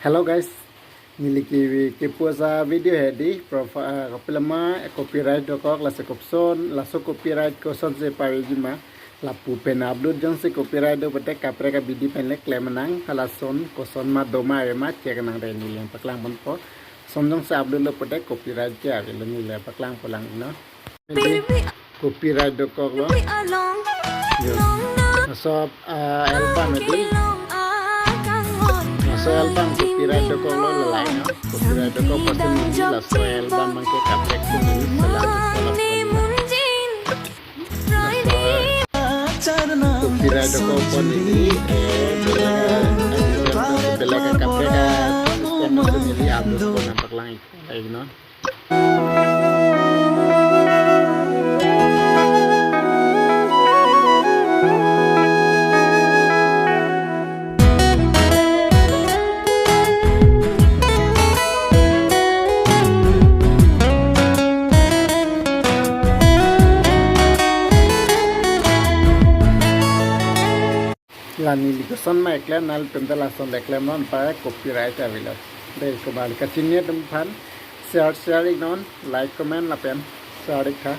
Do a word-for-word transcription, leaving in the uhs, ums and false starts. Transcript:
Hello guys, neli ke kepu asa video hedi profi-, ah, kopilama copyright dokok, laso koson, laso copyright kosonsi pavejima, lapu pen upload jongsi copyright do pute kaprek abidi pen le klem nang, halason koson ma doma ave ma check nang, de neli nangpaklang ponpo. Lason jongsi upload lo pute copyright ke avelo, neli nangpaklang polang no. Edi copyright dokok lo. Yo. Laso, ah, album edi. Laso album copyright dokok lo, lalai no. Copyright dokok pasti neli laso album abangke kaprek pun neli selam selam. Laso copyright dokok pon neli, eh, beleg, beleg kaprek, eh, neli upload pon nangpaklang ik, eh, no. La neli koson ma eklem, nanglitum ta lason le klem non pa, copyright avelo. De, kobali kachini atum aphan share, share ik non, like, comment lapen share ik tha.